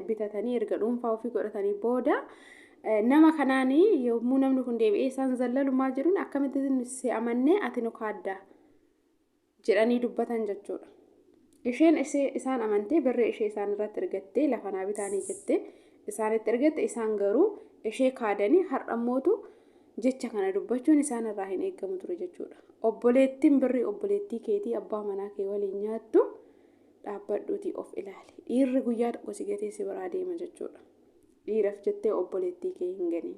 bitatanii erga dhuunfaa ofii godhatanii booda nama kanaan yommuu namni kun deebi'ee isaan zallalu maal jedhuun, "Akkamitti si amannee ati nu kaaddaa?" jedhanii dubbatan jechuudha. Isheen isaan amantee birrii ishee isaan irratti ergattee, lafa naa bitaanii jettee isaanitti ergatte, isaan garuu ishee kaadanii har'ammootu jecha kana dubbachuun isaan irraa hin eeggamu ture jechuudha. Obboleettiin birrii obboleettii keetii abbaa manaa kee waliin nyaattu, dhaabbadhuutii of ilaali. Dhiirri guyyaa tokko si gatee si biraa deema jechuudha. Dhiiraaf jettee obboleettii kee hin ganin.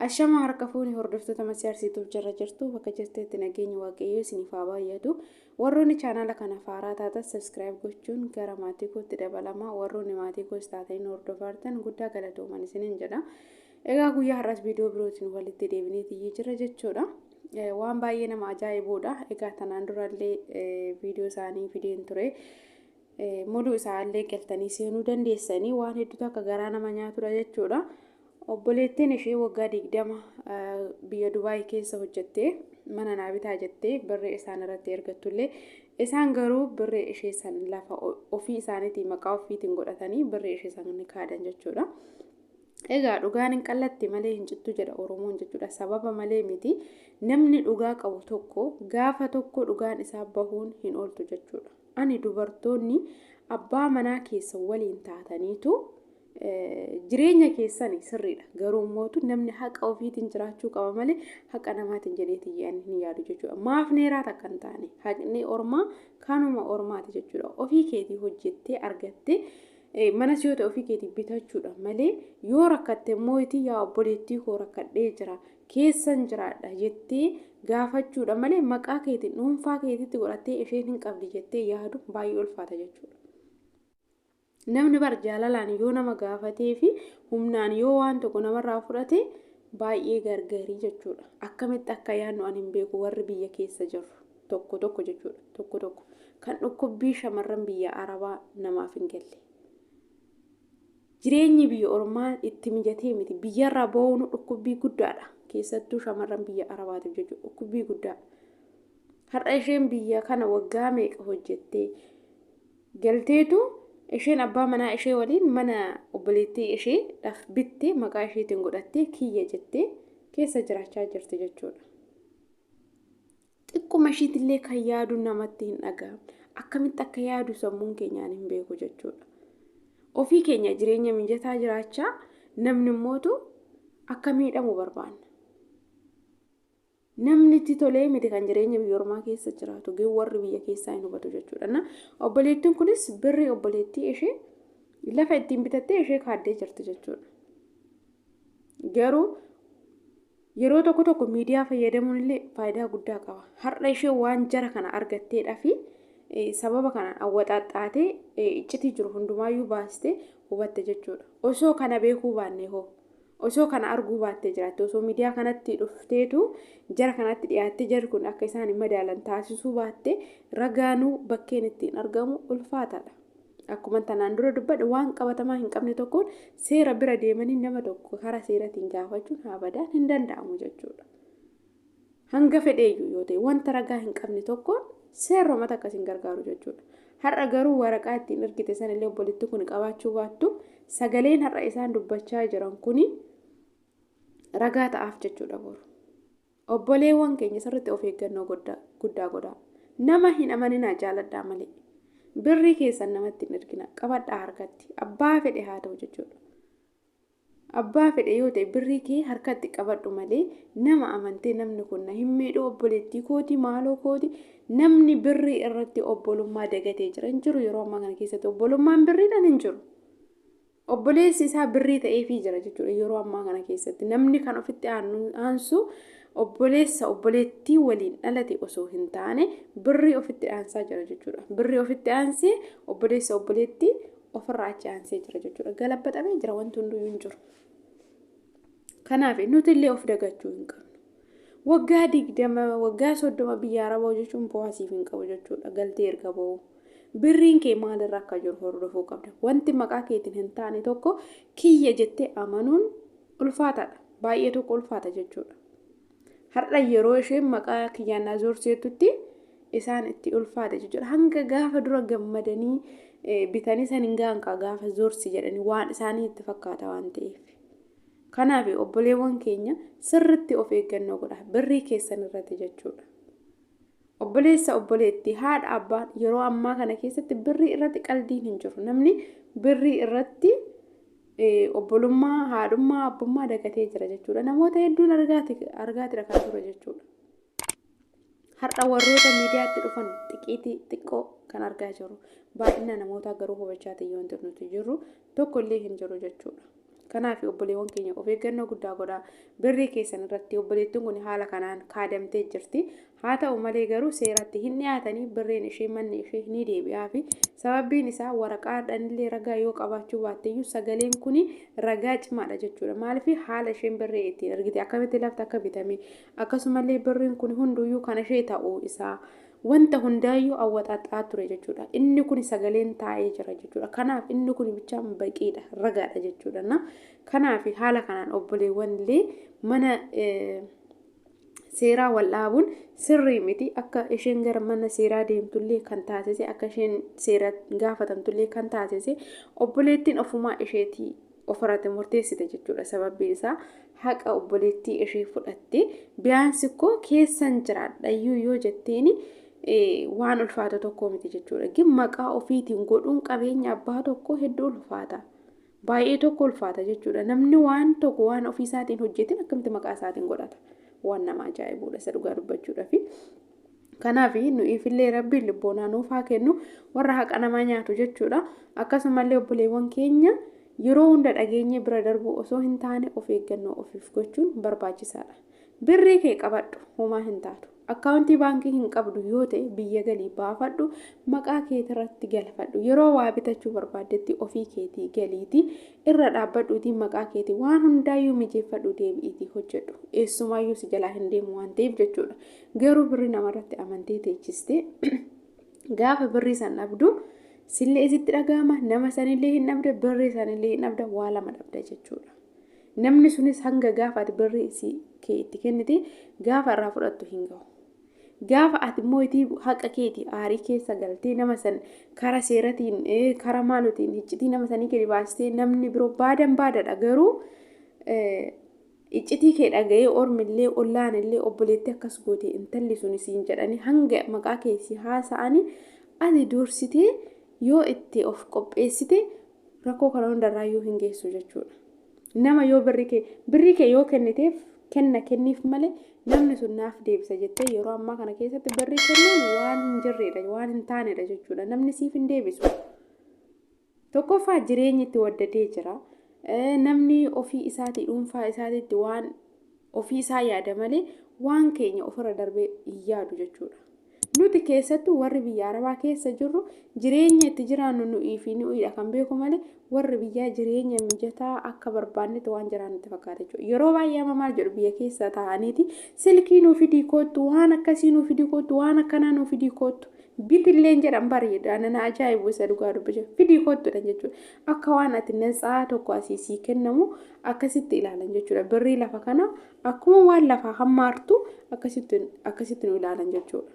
Ashama harka fuuni, hordoftoota Masii Arsiituuf jara jirtu, bakka jirtetti nageenya Waaqayyoo isiniif haa baay'atu. Warroonni chaanala kana faaraa taatan subscribe gochuun gara maatii kootti dabalama. Warroonni maatii koos taatanii hordofaartan guddaa galatooman isiniin jedha. Egaa guyyaa har'as viidiyoo birootiin walitti deebineetii jira jechuudha. Waan baay'ee nama ajaa'ibuudha. Egaa tanaan durallee viidiyoo isaanii fideen ture. Muluu isaallee galtanii seenuu dandeessanii, waan hedduutu akka garaa nama nyaatudha jechuudha. Obboleettiin ishee waggaa 20 biyya Dubaay keessa hojjettee mana naa bitaa jettee birrii isaan irratti ergattullee, isaan garuu birrii ishee san lafa ofii isaaniitiin maqaa ofiitiin godhatanii birrii ishee san ni kaadan jechuudha. Egaa dhugaan hin qallatti malee hin cittu jedha Oromoon jechuudha. Sababa malee miti. Namni dhugaa qabu tokko gaafa tokko dhugaan isaa bahuun hin ooltu jechuudha. Ani dubartoonni abbaa manaa keessa waliin taataniitu jireenya keessani sirriidha. Garuu mootu namni haqa ofiitiin jiraachuu qaba malee haqa namaatiin jedheetii hin yaadu jechuudha. Maaf neeraa takka hin taane, haqni ormaa kanuma ormaati jechuudha. Ofii keetii hojjettee argattee manas yoo ta'e ofii keetii bitachuudha malee, yoo rakkatte mootii "Yaa obboleettii koo, rakkadhee jira, keessan jiraadha" jettee gaafachuudha malee, maqaa keetiin dhuunfaa keetiitti godhattee isheen hin qabdi jettee yaadu baay'ee ulfaata jechuudha. Namni bar jaalalaan yoo nama gaafatee fi humnaan yoo waan tokko namarraa fudhate baay'ee gargarii jechuudha. Akkamitti akka yaadnu ani hin beeku, warri biyya keessa jiru tokko tokko jechuudha. Tokko tokko kan dhukkubbii shamarran biyya Arabaa namaaf hin galle. Jireenyi biyya ormaa itti mijatee miti. Biyyarraa ba'uun dhukkubbii guddaadha. Keessattuu shamarran biyya Arabaatiif jechuudha. Dhukkubbii guddaa. Har'a isheen biyya kana waggaa meeqa hojjettee galteetu, isheen abbaa manaa ishee waliin mana obboleettii ishee bittee maqaa isheetiin godhattee kiyya jettee keessa jiraachaa jirti jechuudha. Xiqquma ishiitillee kan yaadu namatti hin dhaga'amne. Akkamitti akka yaadu sammuun keenyaan hin beeku jechuudha. Ofii keenya jireenya mijataa jiraachaa namni immootu akka miidhamu barbaanna. Namni itti tolee miti kan jireenya biyya ormaa keessa jiraatu, garuu warri biyya keessaa hin hubatu jechuudha. Obboleettiin kunis birrii obboleettii ishee lafa ittiin bitattee ishee kaaddee jirti jechuudha. Garuu yeroo tokko tokko miidiyaa fayyadamuun illee faayidaa guddaa qaba. Har'a ishee waan jara kana argatteedhaa fi sababa kanaan awwaxaaxaatee iccitii jiru hundumaayyuu baastee hubatte jechuudha. Osoo kana beekuu baanne hoo? Osoo kana arguu baattee jiraatte, osoo miidiyaa kanatti dhufteetu jara kanatti dhiyaattee jarri kun akka isaan hin madaalan taasisuu baatte, ragaanuu bakkeen ittiin argamu ulfaataadha. Akkuma tanaan dura dubbadhe, waan qabatamaa hin qabne tokkoon seera bira deemanii nama tokko karaa seeratiin gaafachuun habadaan hin danda'amu jechuudha. Hanga fedheeyyuu yoo ta'e, wanta ragaa hin qabne tokkoon seerromata akkasiin gargaaru jechuudha. Har'a garuu waraqaa ittiin ergite sanillee obboleettii kun qabaachuu baattu, sagaleen har'a isaan dubbachaa jiran kuni ragaa ta'aaf jechuudha boru. Obboleewwan keenya, sirriitti of eeggannoo guddaa godhaa. Nama hin amaninaa, jaaladhaa malee. Birrii keessan namatti hin ergina, qabadhaa harkatti, abbaa fedhe haa ta'u jechuudha. Abbaa fedhe yoo ta'e birrii kee harkatti qabadhu malee, nama amantee namni kun na hin miidhu, obboleettii kooti, maaloo kooti, namni birrii irratti obbolummaa dagatee jira hin jiru. Yeroo ammaa kana keessatti obbolummaan birriidhaan hin jiru. Obboleessi isaa birrii ta'eefii jira jechuudha. Yeroo ammaa kana keessatti namni kan ofitti aansu obboleessa obboleettii waliin dhalate osoo hin taane birrii ofitti aansaa jira jechuudha. Birrii ofitti aansee obboleessa obboleettii ofirraa achi aansee jira jechuudha. Galabbatamee jira, wanti hunduyyuu hin jiru. Kanaaf nuti illee of dagachuu hin qabnu. Waggaa 20, waggaa 30 biyya Arabaa hojjechuun bu'aa siif hin qabu jechuudha. Galtee erga ba'u. Birriin kee maalirra akka jiru hordofuu qabda. Wanti maqaa keetiin hin taane tokko kiyya jettee amanuun ulfaataadha. Baay'ee tokko ulfaata jechuudha. Har'a yeroo isheen maqaa kiyyaan na zoorseetutti isaan itti ulfaate jechuudha. Hanga gaafa dura gammadanii Bitanii san hin gahan kaa gaafa zorsi jedhanii waan isaanii itti fakkaata waan ta'eef. Kanaaf obboleewwan keenya sirritti of eeggannoo godha birrii keessan irratti jechuudha. Obboleessa, obboleettii, haadha, abbaan yeroo ammaa kana keessatti birrii irratti qaldiin hin jiru. Namni birrii irratti obbolummaa, haadhummaa, abbummaa dagatee jira jechuudha. Namoota hedduun argaatidha kan ture jechuudha. Har'a warroota miidiyaatti dhufan xiqiitii xiqqoo kan argaa jiru. Baay'ina namootaa garuu hubachaa ta'e wanti nuti jirru tokko illee hin jiru jechuudha. Kanaaf obboleewwan keenya of eeggannoo guddaa godhaa. Birrii keessan irratti obboleettiin kun haala kanaan kaadamtee jirti. Haa ta'u malee garuu seeratti hin dhiyaatanii birriin ishee, manni ishee ni deebi'aa fi sababbiin isaa waraqaadhaan illee ragaa yoo qabaachuu baatteyyuu sagaleen kun ragaa cimaadha jechuudha. Maaliif haala isheen birrii ittiin argite, akkamitti lafti akka bitame, akkasumallee birriin kun hunduyyuu kan ishee ta'uu isaa wanta hundaayyuu awwaxaaxaa ture jechuudha. Inni kun sagaleen taa'ee jira jechuudha. Kanaaf inni kun bichaan baqiidha, ragaadha jechuudha. Kanaaf haala kanaan obboleewwan illee mana seeraa wal dhaabuun sirrii miti. Akka isheen gara mana seeraa deemtullee kan taasise, akka isheen seera gaafatamtullee kan taasise obboleettiin ofumaa isheetii ofirratti murteessite jechuudha. Sababbiin isaa haqa obboleettii ishee fudhatte. Biyaansi koo keessan jiraadha iyyuu yoo jetteeni waan ulfaatu tokko miti jechuudha. Gin maqaa ofiitiin godhuun qabeenya abbaa tokko hedduu ulfaata. Baay'ee tokko ulfaata jechuudha. Namni waan tokko waan ofii isaatiin hojjetin akkamitti maqaa isaatiin godhata? Waan nama ajaa'ibuudha isa dhugaa dubbachuudhaaf. Kanaaf nuyiifillee rabbiin lubboonaa nuuf haa kennu warra haqa namaa nyaatu jechuudha. Akkasumallee obboleewwan keenya yeroo hunda dhageenyee bira darbuu osoo hin taane of eeggannoo ofiif gochuun barbaachisaadha. Birrii kee qabadhu, homaa hin taatu. Akkaawuntii baankii hin qabdu yoo ta'e biyya galii baafadhu, maqaa keetirratti galfadhu. Yeroo waa bitachuu barbaaddetti ofii keetii galiitii irra dhaabbadhuutii maqaa keetii waan hundaayyuu mijeeffadhu, deebi'iitii hojjedhu. Eessumaayyuu si jalaa hin deemu waan ta'eef jechuudha. Garuu birrii namarratti amantee teechistee gaafa birrii san dhabdu sillee sitti dhaga'ama, nama sanillee hin dhabda, birrii sanillee hin dhabda, waa lama dhabda jechuudha. Namni sunis hanga gaafa ati birrii kee itti kennite gaafa irraa fudhattu hin gahu. Gaafa ati immoo itti haqa keetii aarii keessa galtee nama san karaa seeratiin, karaa maalotiin iccitii nama sanii gadi baastee, namni biroo baadan baadadha, garuu iccitii kee dhaga'ee ormillee, ollaanillee obboleettii akkas goote intalli sun siin jedhanii hanga maqaa kee si haasa'anii, ati dursitee yoo itti of qopheessite rakkoo kana hundarraayyuu hin geessu jechuudha. Nama yoo birrii kee yoo kenniteef kenna kenniif malee namni sun naaf deebisa jettee yeroo ammaa kana keessatti birrii kennuun waan hin jirredha, waan hin taanedha jechuudha. Namni siif hin deebisu. Tokkoffaa jireenyi itti waddadee jira. Namni ofii isaatii dhuunfaa isaatiitti waan ofii isaa yaada malee waan keenya ofirra darbee hin yaadu jechuudha. Nuti keessattuu warri biyya arabaa keessa jirru jireenya itti jiraannu nu'ii fi nu'iidha kan beeku malee warri biyyaa jireenya mijataa akka barbaannetti waan jiraannutti fakkaata jechuudha. Yeroo baay'ee amma maal jedhu, biyya keessa taa'aniiti silkii nuu fidii koottu, waan akkasii nuu fidii koottu, waan akkanaa nuu fidii koottu. Bitilleen jedhan bareeda, nana ajaa'ibu isa dhugaa dubbachuu, fidii koottudha jechuudha. Akka waan ati natsaa tokko asii sii kennamu akkasitti ilaalan jechuudha. Birrii lafa kana akkuma waan lafaa hammaartu akkasitti nu ilaalan jechuudha.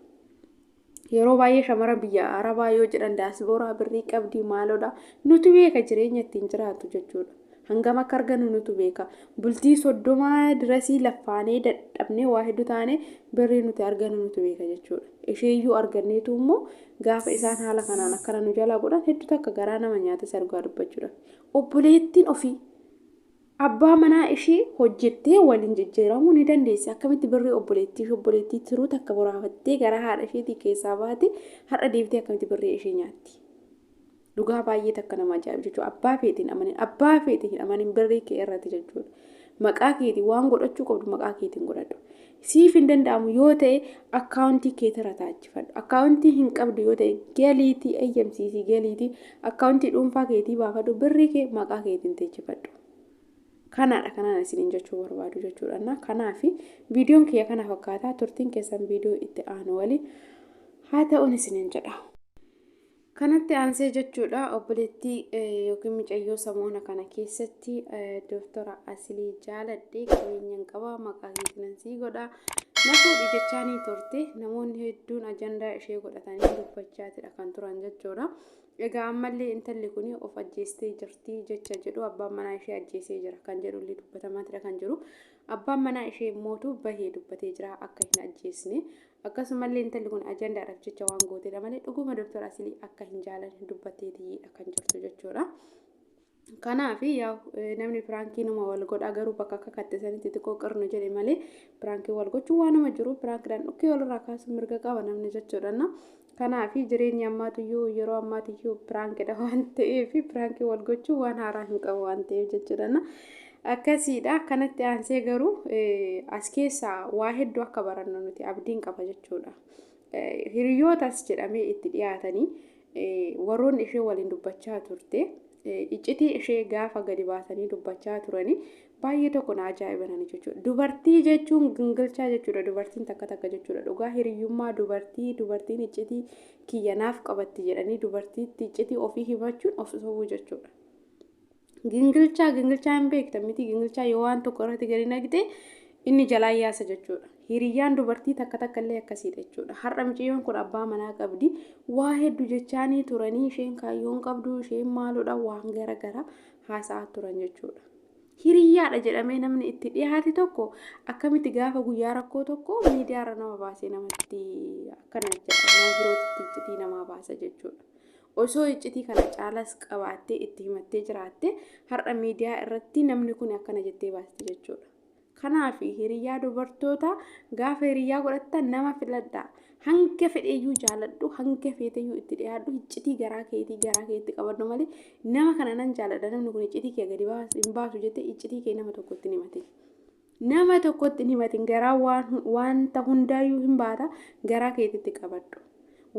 Yeroo baay'ee shamara biyya arabaa yoo jedhan daasbooraa birrii qabdii maaloodha, nutu beeka jireenya ittiin jiraatu jechuudha. Hangam akka argannu nutu beeka. Bultii 30 dirasii laffaanee dadhabnee waa hedduu taane birrii nuti argannu nutu beeka jechuudha. Isheeyyuu arganneetu immoo gaafa isaan haala kanaan akkana nu jalaa godhan hedduu takka garaa nama nyaata isa dhugaa dubbachuudha. Obboleettiin ofii abbaa manaa ishee hojjettee waliin jijjiiramuu ni dandeessi. Akkamitti birrii obboleettii ishee, obboleettii tiruu takka boraafattee gara haadha isheetii keessaa baate, har'a deebitee akkamitti birrii ishee nyaatti? Dhugaa baay'ee takka nama ajaa'ibu jechuudha. Abbaa feetiin amanin, abbaa feetiin hin amanin birrii kee irratti jechuudha. Maqaa keetiin waan godhachuu qabdu maqaa keetiin godhadhu. Siif hin danda'amu yoo ta'e akkaawuntii keetirra taachifadhu. Akkaawuntii hin qabdu yoo ta'e galiitii eeyyamsiisii, galiitii akkaawuntii dhuunfaa keetii baafadhu, birrii kee maqaa keetiin teechifadhu. Kanaadha kanaan isiniin jechuu barbaadu jechuudha. Kanaaf viidiyoon kiyya kana fakkaataa, turtiin keessan viidiyoo itti aanu waliin haa ta'uun isiniin jedha. Kanatti aansee jechuudha obboleettii yookiin mucayyoo samoona kana keessatti dooktora Asilii jaaladhee, qabeenyaan qaba, maqaa keetiin sii godha, na fuudhi jechaanii turte. Namoonni hedduun ajandaa ishee godhatanii dubbachaatidha kan turan jechuudha. Egaa ammallee intalli kun of ajjeestee jirti jecha jedhu abbaan manaa ishee ajjeesee jira kan jedhu illee dubbatamaatidha kan jiru. Abbaan manaa ishee immootu bahee dubbatee jira akka hin ajjeesne. Akkasumallee intalli kun ajandaadhaaf jecha waan gootedha malee dhuguma Dooktar Asilii akka hin jaalanne dubbatteetiyyiidha kan jirtu jechuudha. Kanaaf yaa namni piraankii numa wal godha garuu bakka akka katte sanitti xiqqoo qirnu jedhe malee piraankii wal gochuun waanuma jiru piraankiidhaan dhukkee walirraa kaasuun mirga qaba namni jechuudha. Kanaaf jireenya ammaatiyyuu yeroo ammaatiyyuu piraankidha waan ta'eef piraankii wal gochuun waan haaraa hin qabu waan ta'eef jechuudha. Akkasiidha. Kanatti aansee garuu as keessaa waa hedduu akka barannu nuti abdiin qaba jechuudha. Hiriyootas jedhamee itti dhiyaatanii warroonni ishee waliin dubbachaa turte iccitii ishee gaafa gadi baasanii dubbachaa turanii baay'ee tokko na ajaa'ibanani jechuudha. Dubartii jechuun gingilchaa jechuudha. Dubartiin takka takka jechuudha. Dhugaa hiriyyummaa dubartii dubartiin iccitii kiyya naaf qabatti jedhanii dubartiitti iccitii ofii himachuun of sobuu jechuudha. Gingilchaa gingilchaa hin beektan miti gingilchaa yoo waan tokko irratti gadi naqxe inni jalaa yaasa jechuudha. Hiriyyaan dubartii takka takka illee akkasiidha jechuudha. Har'a mucayyoon kun abbaa manaa qabdi. Waa hedduu jechaanii turanii isheen kaayyoon qabdu isheen maalodha waan gara garaa haasa'aa turan jechuudha. Hiriyyaadha jedhamee namni itti dhiyaate tokko akkamitti gaafa guyyaa rakkoo tokko miidiyaarra nama baasee namatti akkana jedha nama birootti iccitii namaa baasa jechuudha. Osoo iccitii kana caalas qabaattee itti himattee jiraatte har'a miidiyaa irratti namni kun akkana jettee baasti jechuudha. Kanaaf hiriyyaa dubartoota gaafa hiriyyaa godhattan nama filadhaa. Hanga fedheeyyuu jaaladhu, hanga feeteyyuu itti dhiyaadhu, iccitii garaa keetii garaa keetti qabadhu malee nama kana nan jaaladha namni kun iccitii kee gadi hin baasu jettee iccitii kee nama tokkotti hin himatin. Nama tokkotti hin himatin garaa wanta hundaayyuu hin baata garaa keetitti qabadhu.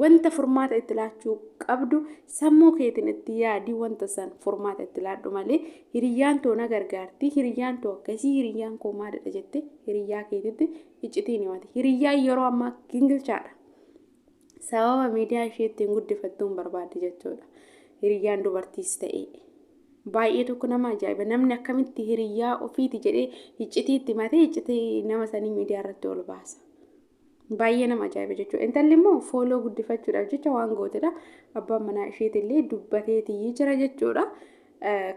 Wanta furmaata itti laachuu qabdu sammuu keetiin itti yaadii wanta san furmaata itti laadhu malee hiriyyaan too na gargaarti hiriyyaan too akkasii hiriyyaan koo maalidha jette hiriyyaa keetitti iccitiin himate. Hiriyyaan yeroo ammaa gingilchaadha. Sababa miidiyaa ishee ittiin guddifattuun barbaaddi jechuudha. Hiriyyaan dubartiis ta'ee. Baay'ee tokko nama ajaa'iba. Namni akkamitti hiriyyaa ofiiti jedhee iccitii itti himatee iccitii nama sanii miidiyaa irratti ol baasa. Baay'ee nama ajaa'iba jechuudha. Intalli immoo fooloo guddifachuudhaaf jecha waan gootedha. Abbaan manaa isheetillee dubbateetii jira jechuudha.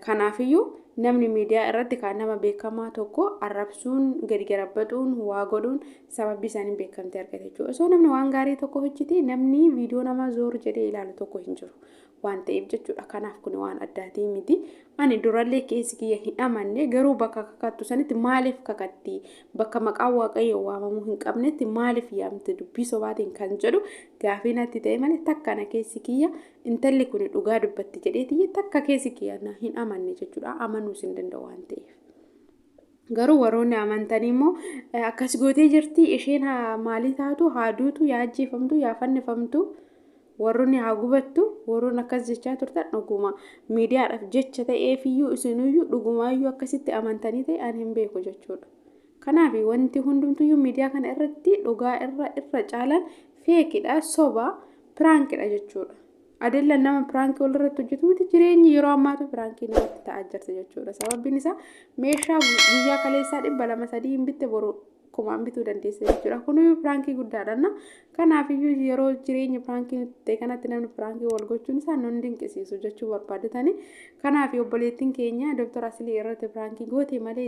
Kanaafiyyuu namni miidiyaa irratti kan nama beekamaa tokko arrabsuun gadi garabbaxuun waa godhuun sababii isaaniin beekamtii argate jechuudha. Osoo namni waan gaarii tokko hojjete namni viidiyoo namaa zoor jedhee ilaalu tokko hin jiru waan ta'eef jechuudha. Kanaaf kun waan addaatii miti. Ani durallee keessi kiyya hin amanne garuu bakka kakattu sanitti maaliif kakatti bakka maqaan waaqayyoo waamamuu hin qabnetti maaliif yaamte dubbii sobaatiin kan jedhu gaafii natti ta'e malee takka na keessi kiyya intalli kun dhugaa dubbatti jedheetiyye takka keessi kiyya na hin amanne jechuudha. Amanuus hin danda'u waan ta'eef. Garuu warroonni amantanii immoo akkas gootee jirti isheen maalii taatu haa duutu yaa ajjeefamtu yaa fannifamtu warroonni haa gubattu warroonni akkas jechaa turtan dhuguma miidiyaadhaaf jecha ta'eefiyyuu isinuyyuu dhugumaayyuu akkasitti amantanii ta'e ani hin beeku jechuudha. Kanaaf wanti hundumtuyyuu miidiyaa kana irratti dhugaa irra irra caalaan feekidha soba piraankidha jechuudha. Adeellaan nama piraankii walirratti hojjetu miti jireenyi yeroo ammaatu piraankii namatti ta'aa jirti jechuudha. Sababbiin isaa meeshaa guyyaa kaleessaa 200 3 hin bitte boru kumaan bituu dandeessa jechuudha. Kunuyyuu piraankii guddaadha. Kanaafiyyuu yeroo jireenya piraankii ta'e kanatti namni piraankii wal gochuun isaa nun dinqisiisu jechuu barbaadetani. Kanaaf obboleettiin keenya Dooktar Asilii irratti piraankii goote malee.